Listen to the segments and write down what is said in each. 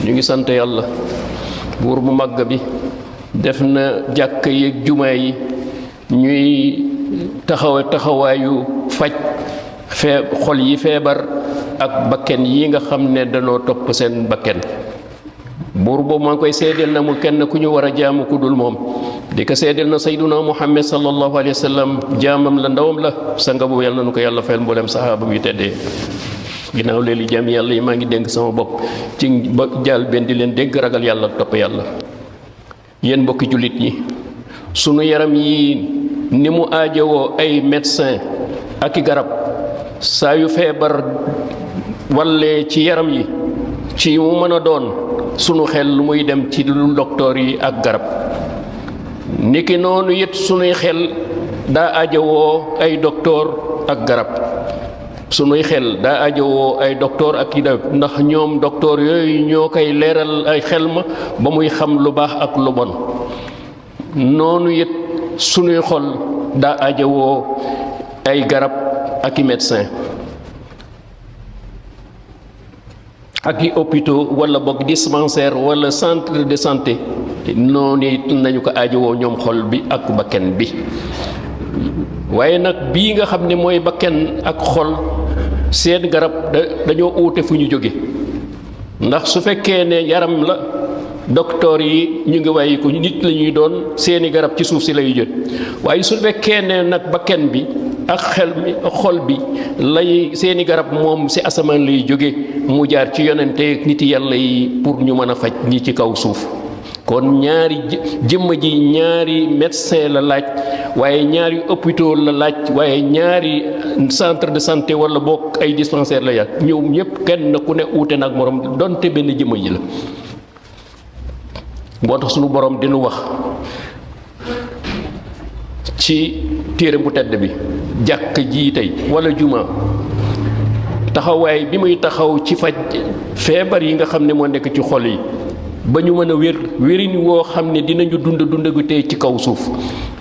ñu ngi sant yàlla buur bu màgg bi def na jàkk yi jumaa yi ñuy taxawaayu faj xol yi feebar ak bakken yi nga xam ne danoo topp seen bakken. buur boobu maa ngi koy seedeel na amul kenn ku ñu war a jaamu ku dul moom di ko seedeel na sayduna muhammad sallallahu alayhi wa sallam jaamam la ndawam la sanga bu yàlla na ko yàlla fayal mboolem saxaaba yu teddee. ginnaaw léegi jaam yàlla yi maa ngi dénk sama bopp ci ba jaal benn di leen dégg ragal yàlla topp yàlla. yéen mbokki jullit yi sunu yaram yi ni mu aajowoo ay médecin ak i garab saa yu feebar wallee ci yaram yi ci mu mën a doon sunu xel lu muy dem ci lu docteur yi ak garab niki noonu it sunuy xel daa aajowoo ay docteur ak garab. sunuy xel daa ajowoo ay docteur ak i def ndax ñoom docteur yooyu ñoo koy leeral ay xel ma ba muy xam lu baax ak lu bon. noonu it sunuy xol daa ajowoo ay garab ak i médecin ak i hôpitaux wala boog dispensaire wala centre de santé noonu it nañu ko ajowoo ñoom xol bi ak bakken bi. waaye nag bii nga xam ne mooy bakken ak xol seen garab dañoo uute fu ñu jóge ndax su fekkee ne yaram la docteur yi ñu ngi waaye ko nit la ñuy doon seeni garab ci suuf si lay jot waaye su fekkee ne nag bakken bi ak xel mi xol bi lay seeni garab moom si asamaan lay jóge mu jaar ci yonente nit yàlla yi pour ñu mën a faj ñi ci kaw suuf. kon ñaari jëmm ji ñaari médecin la laaj waaye ñaari hôpitaux la laaj waaye ñaari centre de santé wala boog ay dispensaire la yaat ñoom ñëpp kenn ku ne uute nag morom donte benn jëmm ji la. moo tax sunu borom dinu wax ci téere bu tedd bi jàkk ji tey wala juma taxawaay bi muy taxaw ci faj feebar yi nga xam ne moo nekk ci xol yi ba ñu mën a wérin woo xam ne dinañu dund gu tey ci kaw suuf.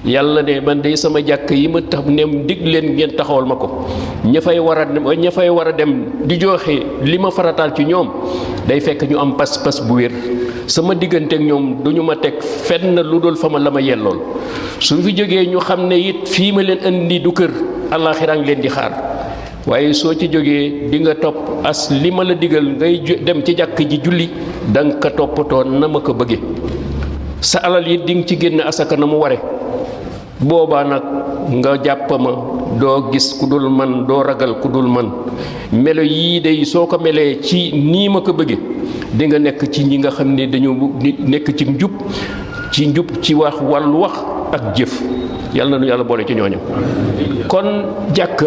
yàlla ne man de sama jàkk yi ma tax ne dig leen ngeen taxawal ma ko ña fay war a dem di joxe li ma farataal ci ñoom day fekk ñu am pas-pas bu wér sama digganteek ñoom duñu ma teg fenn lu dul fa ma la ma yellool su fi jógee ñu xam ne it fii ma leen indi du kër àllaaxira ngi leen di xaar. waaye soo ci jógee di nga topp as li ma la digal ngay dem ci jàkk ji julli da nga ko toppatoo na ma ko bëgge sa alal yi di nga ci génn asaka na mu ware boobaa nag nga jàpp ma doo gis ku dul man doo ragal ku dul man melo yii day soo ko melee ci nii ma ko bëgge di nga nekk ci ñi nga xam ne dañu nekk ci njub ci wax wàllu wax ak jëf yàlla na nu yàlla boole ci ñooñu. kon jàkk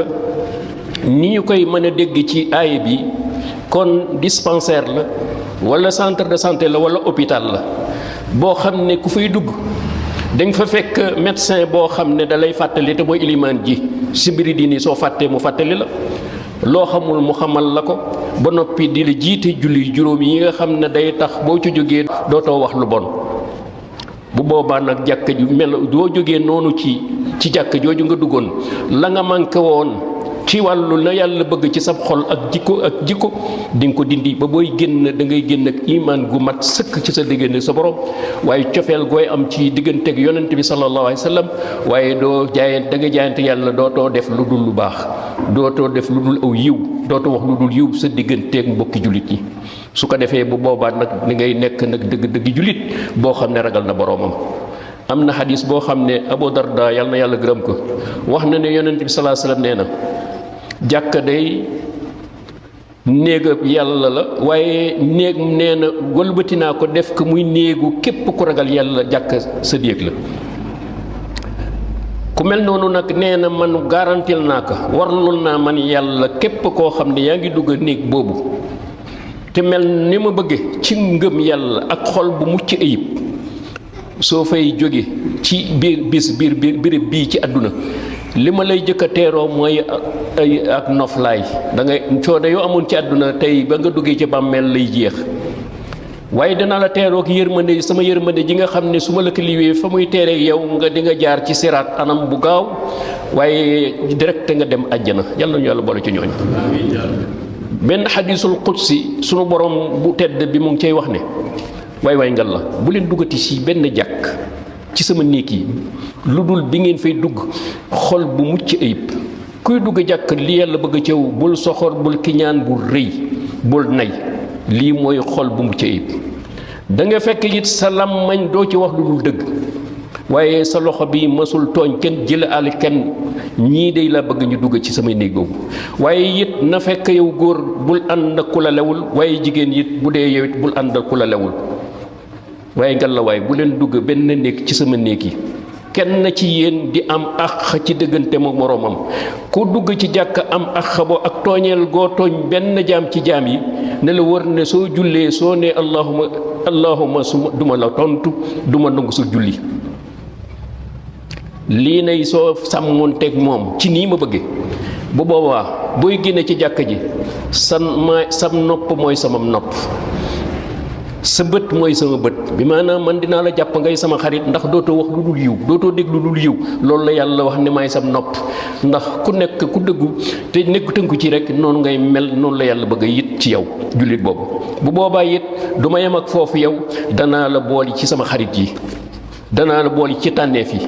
ni ñu koy mën a dégg ci aaya bi kon dispensaire la wala centre de santé la wala hôpital la boo xam ne ku fay dugg dañ fa fekk médecin boo xam ne da lay fàttali te mooy ilimaan ji si mbiri diini soo fàttee mu fàttali la loo xamul mu xamal la ko ba noppi di la jiite julli juróom yi nga xam ne day tax boo ci jógee dootoo wax lu bon. bu boobaa nag jàkk ju mel doo jógee noonu ci jàkk jooju nga duggoon la nga manqué woon ci wàllu la yàlla bëgg ci sab xol ak jikko di nga ko dindi ba booy génn da ngay génn ak imaan gu mat sëkk ci sa diggante sa borom waaye cofeel gooy am ci digganteeg yonent bi sallallahu alayhi wa sallam waaye doo jaayante da nga jaayante yàlla dootoo def lu dul lu baax dootoo def lu dul aw yiw dootoo wax lu dul yiw sa digganteeg mbokki jullit yi su ko defee bu boobaa nag ni ngay nekk nag dëgg jullit boo xam ne ragal na boroomam. am na xadis boo xam ne Abu Darda yàlla na yàlla gërëm ko wax na ne yonent bi sallallahu alayhi wa sallam nee na jàkka day néegab yàlla la waaye néeg nee na wëlbati naa ko def ko muy néegu képp ku ragal yàlla jàkka sa néeg la. ku mel noonu nag nee na man garantil naa ko warlul naa man yàlla képp koo xam ne yaa ngi dugg néeg boobu te mel ni ma bëgge ci ngëm yàlla ak xol bu mucc ayib soo fay jóge ci biir béréb bii ci àdduna li ma lay jëkk a teeroo mooy ak noflaay da ngay coono yoo amoon ci àdduna tey ba nga duggee ci bàmmeel lay jeex waaye dana la teeroo ak yërmande sama yërmande ji nga xam ne su ma la ko liwee fa muy teeree yow nga di nga jaar ci siraat anam bu gaaw waaye direct nga dem àjjana yàlla nañu yàlla boole ci ñooñ benn xadiisul qudsi sunu borom bu tedd bi mu ngi cay wax ne waay ngal la bu leen duggati ci benn jàkk ci sama néeg yi lu dul bi ngeen fay dugg xol bu mucc ayib. kuy dugg jàkk li yàlla bëgg a cëw bul soxor bul kiñaan bul rëy bul nay lii mooy xol bu mucc ayib. da nga fekk it sa làmmañ doo ci wax lu dul dëgg waaye sa loxo bi masul tooñ kenn jële àll kenn ñii day la bëgg ñu dugg ci samay néeg boobu. waaye it na fekk yow góor bul ànd ak ku la lewul waaye jigéen it bu dee yow it bul ànd ak ku la lewul. waaye ngallaawaay bu leen dugg benn néeg ci sama néeg yi kenn ci yéen di am àq ci dëggante mu moroomam. ku dugg ci jàkk am àq bo ak tooñeel goo tooñ benn jaam ci jaam yi ne la wër ne soo jullee soo ne allahuma su duma la tontu duma nangu sa julli. lii nay soo sàmmoonteeg moom ci nii ma bëgge bu boobaa booy génne ci jàkk ji sam nopp mooy sama nopp sa bët mooy sama bët bi maanaam man dinaa la jàpp ngay sama xarit ndax dootoo wax lu dul yiw dootoo dégg lu dul yiw loolu la yàlla wax ne maay sam nopp ndax ku nekk ku dëggu te nekk tënku ci rek noonu ngay mel noonu la yàlla bëgg a yit ci yow jullit boobu. bu boobaa it du ma yem ak foofu yow danaa la booli ci sama xarit yi danaa la booli ci tànneef yi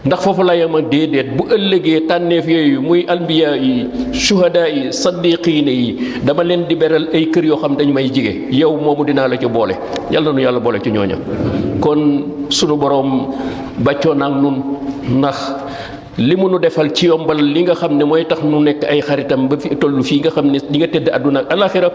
ndax foofu la yem ak déedéet bu ëllëgee tànneef yooyu muy albiya yi shuhada yi saddiqiine yi dama leen di beral ay kër yoo xam dañu may jige yow moomu dinaa la ci boole yàlla nu yàlla boole ci ñooña. kon sunu borom bàccoo naag nun ndax li mu nu defal ci yombal li nga xam ne mooy tax nu nekk ay xaritam ba fi toll fii nga xam ne di nga tëdd àdduna ak alaxira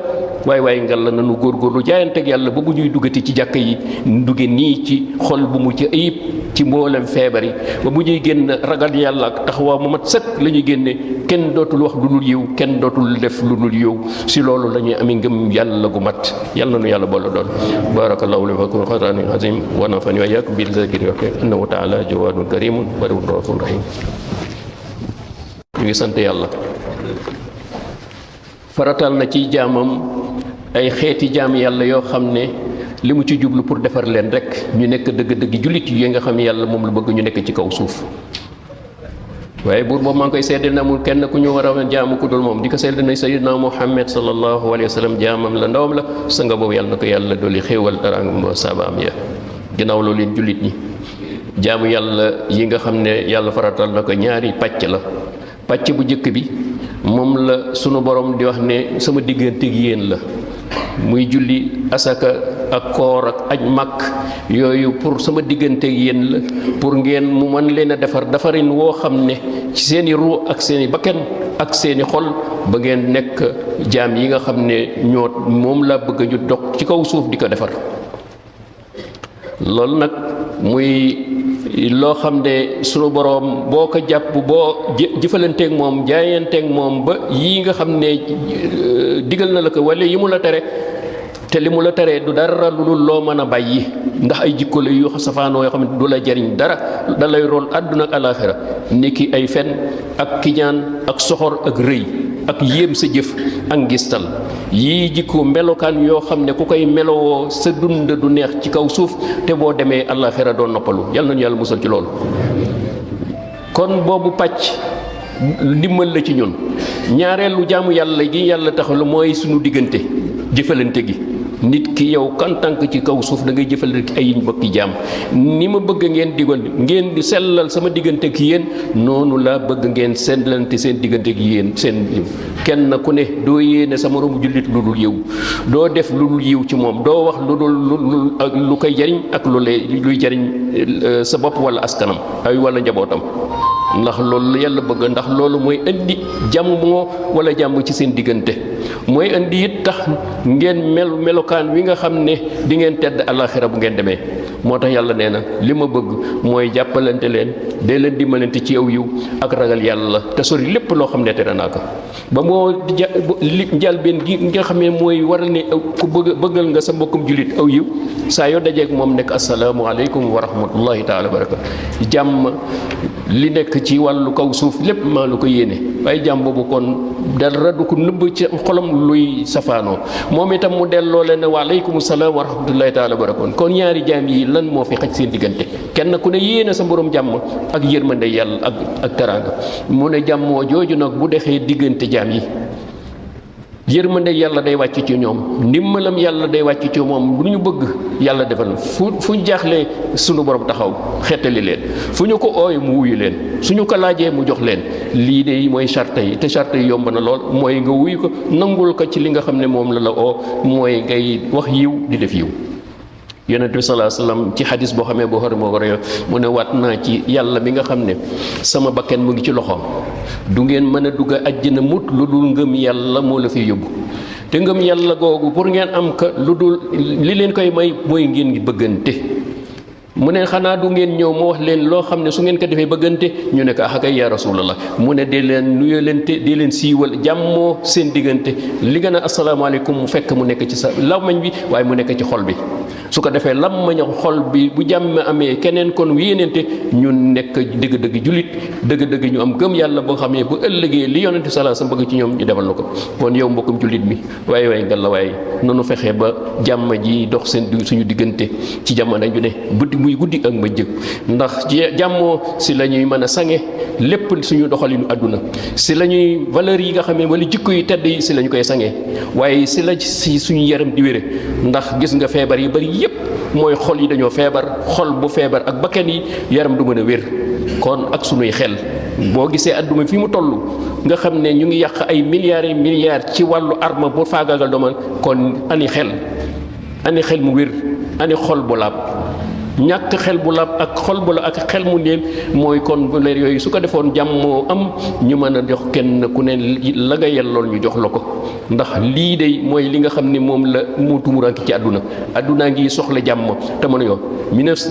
waaye ngal la nanu góorgóorlu jaayanteeg yàlla ba bu ñuy duggati ci jàkk yi dugge nii ci xol bu mu ci ayib ci mboolem feebar yi ba bu ñuy génn ragal yàlla ak taxawaa mu mat sëkk la ñuy génne kenn dootul wax lu dul yiw kenn dootul def lu dul yiw si loolu la ñuy amee ngëm yàlla gu mat yàlla nu yàlla boole doon barakallahu li wa lakum qur'anin azim wa nafani wa iyyakum bil zikri wa innahu ta'ala jawadun karimun barun rahim ñu ngi sant yàlla faratal na ci jaamam ay xeeti jaam yàlla yoo xam ne li mu ci jublu pour defar leen rek ñu nekk dëgg-dëgg jullit yi nga xam yàlla moom la bëgg ñu nekk ci kaw suuf waaye buur boobu maa ngi koy seede na amul kenn ku ñu war a jaamu ku dul moom di ko seede na sayyidina Muhammad sallallahu alayhi wa sallam jaamam la ndawam la sa nga boobu yàlla na ko yàlla dolli xéewal daraanga saabaam ya ginnaaw loolu leen jullit ñi jaamu yàlla yi nga xam ne yàlla faratal na ko ñaari pàcc la pàcc bu njëkk bi moom la sunu borom di wax ne sama diggante ak yéen la muy julli asaka ak koor ak aj màkk yooyu pour sama diggante ak yéen la pour ngeen mu mën leen a defar defarin woo xam ne ci seeni ruu ak seeni bakken ak seeni xol ba ngeen nekk jaam yi nga xam ne ñoo moom laa bëgg ñu dox ci kaw suuf di ko defar loolu nag muy loo xam ne sunu boroom boo ko jàpp boo jëfalanteeg moom jaayanteeg moom ba yii nga xam ne digal na la ko wala yi mu la tere te li mu la teree du dara lu dul loo mën a bàyyi ndax ay jikko la yu safaanoo yoo xam ne du la jariñ dara da lay rool àdduna ak alaaxira niki ay fen ak kiñaan ak soxor ak rëy ak yéem sa jëf ak ngistal yii jikko melokaan yoo xam ne ku koy melowoo sa dund du neex ci kaw suuf te boo demee alaaxira doo noppalu yàlla nañu yàlla musal ci loolu. kon boobu pàcc ndimbal la ci ñun ñaareelu jaamu yàlla gi yàlla taxalu mooy sunu diggante jëfalante gi nit ki yow kan tànk ci kaw suuf da ngay jëfalante ay mbokki jaam ni ma bëgg ngeen digal ngeen di sellal sama diggante ki yéen noonu laa bëgg ngeen sellante seen diggante ki yéen seen kenn ku ne doo yéene sa moromu jullit lu dul yiw doo def lu dul yiw ci moom doo wax lu dul lu koy jariñ ak luy jariñ sa bopp wala askanam ay wala njabootam ndax loolu yàlla bëgg ndax loolu mooy indi jàmm wala jàmm ci seen diggante mooy indi it tax ngeen melokaan wi nga xam ne di ngeen tedd alaxira bu ngeen demee moo tax yàlla nee na li ma bëgg mooy jàppalante leen dee leen dimbalante ci aw yiw ak ragal yàlla te sori lépp loo xam ne tere naa ko ba moo njalbeen gi nga xam ne mooy waral ne ku bëggal nga sa mbokkum jullit aw yiw saa yoo dajeeg moom nekk asalaamaaleykum wa rahmatullahi taala wa barakatu jàmm li nekk ci wàllu kaw suuf lépp maa lu ko yéene waaye jàmm boobu kon dara du ko nëbb ci xolam luy safaanoo moom itam mu delloo leen ne waaleykum salaam wa rahmatullahi taala wa barakatu kon ñaari jaam yi lan moo fi xaj seen diggante kenn ku ne yéene sa borom jàmm ak yërmande yàlla ak teraanga mu ne jàmmoo jooju nag bu dexee diggante jaam yi yërmande yàlla day wàcc ci ñoom ndimbalam yàlla day wàcc ci moom lu ñu bëgg yàlla defal fu ñu jaaxlee sunu borom taxaw xettali leen fu ñu ko ooy mu wuyu leen suñu ko laajee mu jox leen lii de mooy charte yi te charte yi yomb na lool mooy nga wuyu ko nangul ko ci li nga xam ne moom la oo mooy ngay wax yiw di def yiw. yonent bi sallallahu alayhi wasallam ci xadis boo xamee boo xore moo ko réew mu ne waat naa ci yàlla mi nga xam ne sama bakken mu ngi ci loxoom du ngeen mën a dugg àjjana mut lu dul ngëm yàlla moo la fi yóbbu te ngëm yàlla googu pour ngeen am ka lu dul li leen koy may mooy ngeen ngi bëggante mu ne xanaa du ngeen ñëw ma wax leen loo xam ne su ngeen ko defee bëggante ñu ne ko ah kay yaa rasulallah mu ne dee leen nuyalante dee leen siiwal jàmmoo seen diggante li gën a asalaamaaleykum mu fekk mu nekk ci sa làmmiñ bi waaye mu nekk ci xol bi su ko defee làmmiñ ak xol bi bu jàmm amee keneen kon yéenante ñu nekk dëgg-dëgg jullit dëgg-dëgg ñu am gëm yàlla boo xamee bu ëllëgee li yonente salaa sa bëgg ci ñoom ñu defal na ko kon yow mbokkum jullit mi waaye waaye ngalla waaye nanu fexe ba jàmm ji dox seen suñu diggante ci jamono ju ne muy guddi ak ma jëg ndax ci jàmmoo si la ñuy mën a sange lépp suñu doxalinu àdduna si la ñuy valeurs yi nga xam ne wala jikko yi tedd yi si la ñu koy sange waaye si la si suñu yaram di wére ndax gis nga feebar yi bari yépp mooy xol yi dañoo feebar xol bu feebar ak bakkan yi yaram du mën a wér kon ak suñuy xel boo gisee àdduna fi mu toll nga xam ne ñu ngi yàq ay milliards et milliards ci wàllu arme bu faagaagal dooman kon ani xel mu wér ani xol bu laab ñàkk xel bu laab ak xol bu la ak xel mu neen mooy kon bu leer yooyu su ko defoon jàmm moo am ñu mën a jox kenn ku ne la nga yellool ñu jox la ko ndax lii de mooy li nga xam ne moom la mu tumuranke ci àdduna ngi soxla jàmm te mën a yoon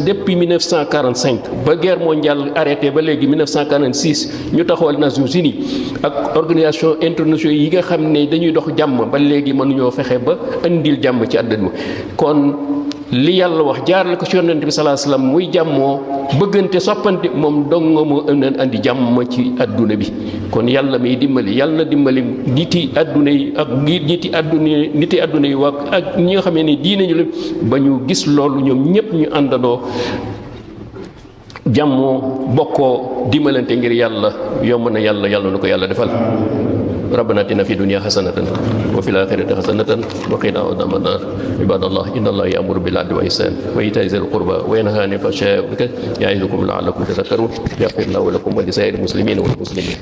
depuis 1945 ba guerre mondiale arrêté ba léegi 1946 ñu taxawal Nations Unies ak organisation internationale yi nga xam ne dañuy dox jàmm ba léegi mënuñoo fexe ba indil jàmm ci àdduna kon li yàlla wax jaarale ko ci yonent bi sallallahu alayhi wasallam muy jàmmoo bëggante soppante moom dong nga moo andi jàmm ci adduna bi kon yàlla may dimbali yàlla na dimbali niti adduna yi ak niti adduna yi waa ak ñi nga xam ne diine ñu la ba ñu gis loolu ñoom ñëpp ñu àndandoo jàmmoo bokkoo dimbalante ngir yàlla yomb na yàlla na ko yàlla defal ربنا اتنا في الدنيا حسنة وفي الآخرة حسنة وقنا عذاب النار عباد الله إن الله يأمر بالعدل والإحسان وإيتاء ذي القربى وينهى عن الفحشاء والمنكر يعظكم لعلكم تذكرون يغفر الله لكم ولسائر المسلمين والمسلمين